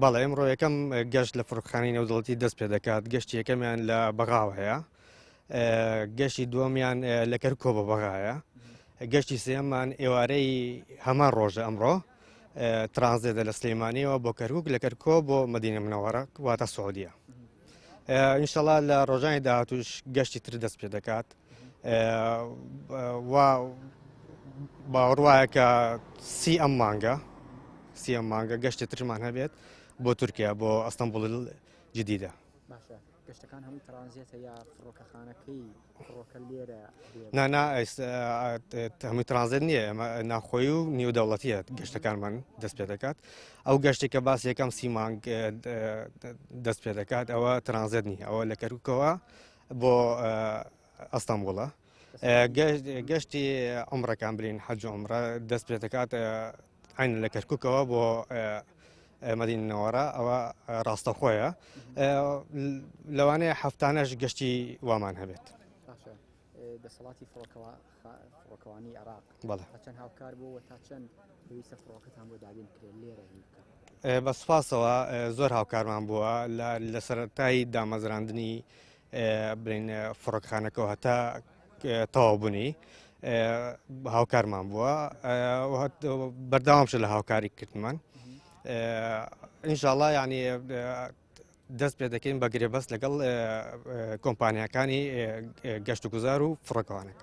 بەڵێ ئەمڕۆ یەکەم گەشت لە فڕۆکەخانەی نێودەوڵەتی دەست پێ دەکات گەشتی یەکەمیان لە بەغاوە هەیە گەشتی دووەمیان لە کەرکۆ بە بەغایە گەشتی سێمان ئێوارەی هەمان ڕۆژە ئەمڕۆ ترانزێتە لە سلەیمانیەوە بۆ کەرکک لە کەرکۆ بۆ مدینە منەوەرە واتە سعودیە ئینشەڵا لە ڕۆژانی داهاتوش گەشتی تر دەست پێ دەکات و باوەڕ وایە کە سی ئەم مانگە سی ئەم مانگە گەشتی ترمان هەبێت بۆ تورکیا بۆ ئەستەنبوڵ جدیدە. باشە گەشتەکان هەمووی ترانزێتە یا فڕۆکەخانەکەی فڕۆکە لێرە نا نا هەمووی ترانزێت نییە ئێمە ناخۆی و نیودەوڵەتیە گەشتەکانمان دەست پێ دەکات ئەو گەشتێک کە باس یەکەم سی مانگ دەست پێ دەکات ئەوە ترانزێت نییە ئەوە لە کەرکوکەوە بۆ ئەستەمبوڵە گەشتی عمرەکان بلین حەج و عمرە دەست پێ دەکات عین لە کەرککەوە بۆ مەدینە منەوەرە ئەوە ڕاستەخۆیە لەوانەیە هەفتانەش گەشتی وامان هەبێت. دەسەڵاتی فڕۆکەوانی عێراق بەڵێ چەند هاوکار بوو و تا چەند پێویستە فڕۆکەتان بۆ دابین بکرێت لێرە بە سوپاسەوە زۆر هاوکارمان بووە لە سەرەتای دامەزراندنی بڵێن فڕۆکخانەکەەوە هەتا تەواوبوونی هاوکارمان بووە بەردەوامشە لە هاوکاری کردمان ئینشاءڵا یعنی دەست پێ دەکەین بە گرێبەست لەگەڵ کۆمپانیاکانی گەشت و گوزار و فڕۆکەوانەکە.